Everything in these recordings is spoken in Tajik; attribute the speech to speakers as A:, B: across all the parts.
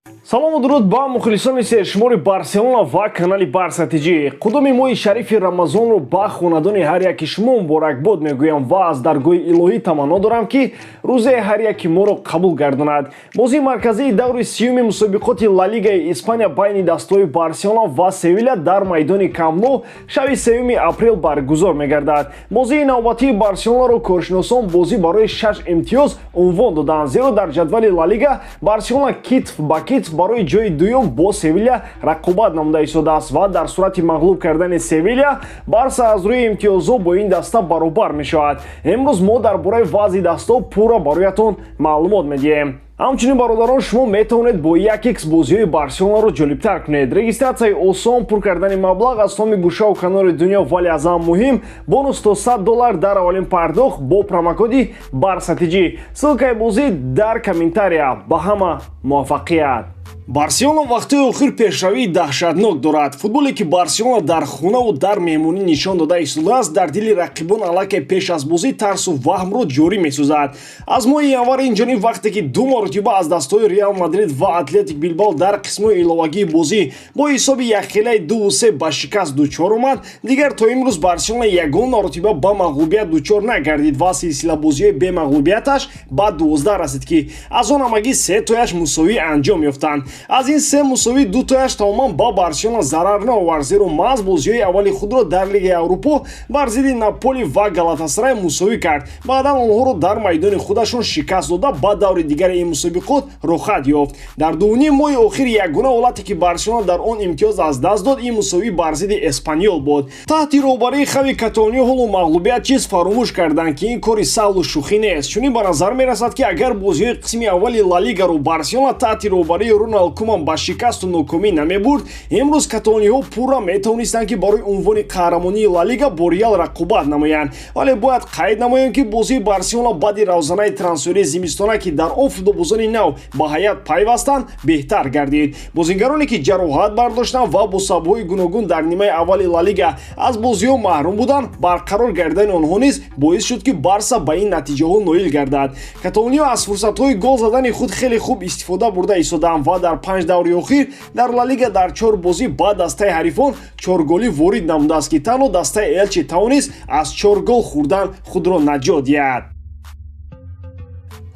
A: Салому дуруд ба мухлисони сершумори Барселона ва канали Барса ТЖ. Қудуми моҳи шарифи Рамазонро ба хонадони ҳар яки шумо муборакбод мегӯям ва аз даргоҳи илоҳӣ таманно дорам, ки рӯзаи ҳар яки моро қабул гардонад. Бозии марказии даври сиюми мусобиқоти Ла Лигаи Испания байни дастаҳои Барселона ва Севиля дар майдони Камп Ноу шаби 3 апрел баргузор мегардад. Бозии навбатии Барселонаро коршиносон бозӣ барои шаш имтиёз унвон доданд, зеро дар ҷадвали Ла Лига Барселона китф ба китф барои ҷои дуюм бо Севиля рақобат намуда истодааст ва дар сурати мағлуб кардани Севиля Барса аз рӯи имтиёзҳо бо ин даста баробар мешавад. Имрӯз мо дар бораи вазъи дастаҳо пурра бароятон маълумот медиҳем. Ҳамчунин, бародарон, шумо метавонед бо 1x бозиҳои Барселонаро ҷолибтар кунед. Регистратсияи осон, пур кардани маблағ аз томи гӯшаву канори дунё, вале аз ҳам муҳим, бонус то 100 доллар дар аввалин пардохт бо промокоди БАРСАТИҷӣ. Ссылкаи бозӣ дар комментария. Ба ҳама муваффақият! Барселона вақтҳои охир пешравии даҳшатнок дорад. Футболе, ки Барселона дар хонаву дар меҳмонӣ нишон дода истодааст, дар дили рақибон аллакай пеш аз бозӣ тарсу ваҳмро ҷорӣ месозад. Аз моҳи январ инҷониб, вақте ки ду маротиба аз дастҳои Реал Мадрид ва Атлетик Билбао дар қисмҳои иловагии бозӣ бо ҳисоби якхелаи 2-3 ба шикаст дучор омад, дигар то имрӯз Барселона ягон маротиба ба мағлубият дучор нагардид ва силсилабозиҳои бемағлубияташ ба 12 расид, ки аз он ҳамагӣ се тояш мусовӣ анҷом ёфтанд. Аз ин се мусовӣ дутояш тамоман ба Барселона зарар наовард, зеро маҳз бозиҳои аввали худро дар Лигаи Аврупо бар зидди Наполи ва Галатасарай мусовӣ кард, баъдан онҳоро дар майдони худашон шикаст дода, ба даври дигари ин мусобиқот роҳхат ёфт. Дар 2,5 моҳи охир ягона ҳолате, ки Барселона дар он имтиёз аз даст дод, ин мусовӣ бар зидди Эспаньол буд. Таҳти роҳбарии Хави каталониё ҳоло мағлубият чиз фаромӯш карданд, ки ин кори саҳлу шӯхӣ нест. Чунин ба назар мерасад, ки агар бозиҳои қисми аввали Ла Лигаро Барселона таҳти роҳбарии Роналд Куман ба шикасту нокомӣ намебурд, имрӯз каталониҳо пурра метавонистанд, ки барои унвони қаҳрамонии Ла Лига бо Реал рақобат намоянд. Вале бояд қайд намоем, ки бозии Барселона баъди равзанаи трансферии зимистона, ки дар он футболбозони нав ба ҳайат пайвастанд, беҳтар гардид. Бозингароне, ки ҷароҳат бардоштанд ва бо сабабҳои гуногун дар нимаи аввали Ла Лига аз бозиҳо маҳрум буданд, барқарор гардидани онҳо низ боис шуд, ки Барса ба ин натиҷаҳо ноил гардад. Каталониё аз фурсатҳои гол задани худ хеле хуб истифода бурда истоданд ва дар панҷ даври охир дар Ла Лига дар чор бозӣ ба дастаи ҳарифон чорголӣ ворид намудааст, ки танҳо дастаи Элчи тавонист аз чор гол хӯрдан худро наҷот диҳад.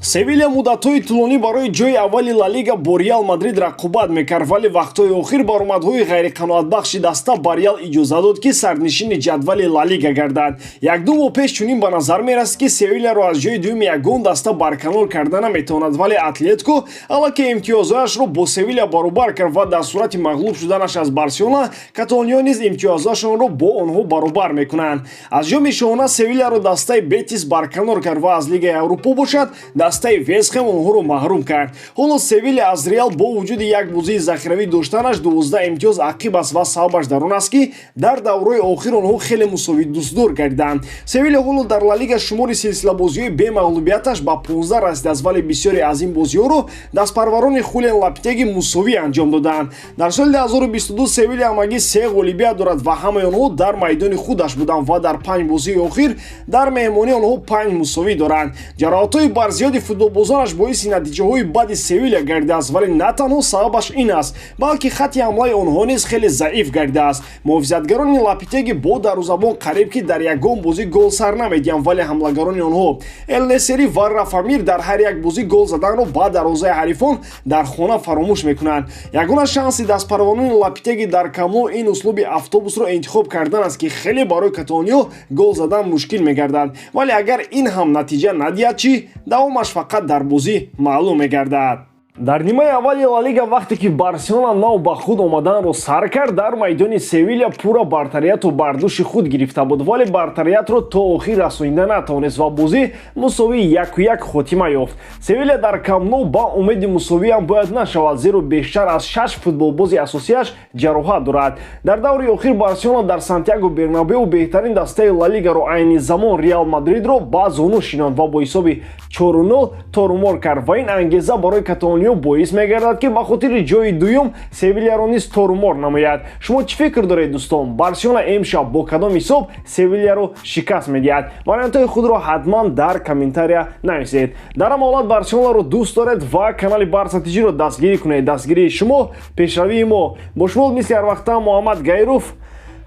A: Севиля муддатҳои тӯлонӣ барои ҷои аввали Ла Лига бо Реал Мадрид рақобат мекард, вале вақтҳои охир баромадҳои ғайриқаноатбахши даста ба Реал иҷоза дод, ки сарнишини ҷадвали Ла Лига гардад. Якду моҳ пеш чунин ба назар мерасид, ки Севиляро аз ҷои дуюм ягон даста барканор карда наметавонад, вале Атлетико аллакай имтиёзҳояшро бо Севиля баробар кард ва дар сурати мағлуб шуданаш аз Барселона каталониё низ имтиёзҳояшонро бо онҳо баробар мекунанд. Аз ҷоми шоҳона Севиляро дастаи Бетис барканор кард ва аз Лигаи Аврупо бошад, дастаи Вестхэм онҳоро маҳрум кард. Ҳоло Севиля аз Реал бо вуҷуди як бозии захиравӣ доштанаш 12 имтиёз ақиб аст ва сабабаш дар он аст, ки дар даврҳои охир онҳо хеле мусовидӯстдор гардиданд. Севиля ҳоло дар Ла Лига шумори силсилабозиҳои бемағлубияташ ба 15 расидааст, вале бисёре аз ин бозиҳоро дастпарварони Хулиан Лопетеги мусовӣ анҷом доданд. Дар соли 2022 Севиля ҳамагӣ се ғолибият дорад ва ҳамаи онҳо дар майдони худаш буданд ва дар панҷ бозии охир дар меҳмонӣ онҳо панҷ мусовӣ доранд. Ҷароҳатҳои барзиёди футболбозонаш боиси натиҷаҳои бади Севиля гардидааст, вале на танҳо сабабаш ин аст, балки хатти ҳамлаи онҳо низ хеле заиф гардидааст. Муҳофизатгарони Лопетеги бо дарвозабон қариб ки дар ягон бозӣ гол сар намедиҳанд, вале ҳамлагарони онҳо Эл-Несери ва Рафа Мир дар ҳар як бозӣ гол заданро ба дарвозаи ҳарифон дар хона фаромӯш мекунанд. Ягона шанси дастпарванони Лопетеги дар Камп Ноу ин услуби автобусро интихоб кардан аст, ки хеле барои каталониё гол задан мушкил мегардад. Вале агар ин ҳам натиҷа надиҳад чӣ? Давомаш фақат дар бозӣ маълум мегардад. Дар нимаи аввали Ла Лига, вақте ки Барселона нав ба худ омаданро сар кард, дар майдони Севиля пурра бартариятро бар дӯши худ гирифта буд, вале бартариятро то охир расонида натавонист ва бозӣ мусовии 1-1 хотима ёфт. Севиля дар Камп Ноу ба умеди мусовиам бояд нашавад, зеро бештар аз шаш футболбози асосиаш ҷароҳат дорад. Дар даври охир Барселона дар Сантьяго Бернабеу беҳтарин дастаи Ла Лигаро, айни замон Реал Мадридро, ба зону шинонд ва бо ҳисоби 4-0 торумор кард ва ин ангеза барои каталониё Нокомиҳо боис мегардад, ки ба хотири ҷои дуюм Севилияро низ торумор намояд. Шумо чӣ фикр доред, дӯстон? Барселона имшаб бо кадом ҳисоб Севилияро шикаст медиҳад? Вариантҳои худро ҳатман дар комментария нависед. Дар ҳама ҳолат, Барселонаро дӯст доред ва канали Барса ТЖро дастгирӣ кунед. Дастгирии шумо — пешравии мо. Бо шумо мисли ҳарвақта Муҳаммад Гайров.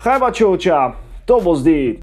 A: Хай, бачаоча, то боздид.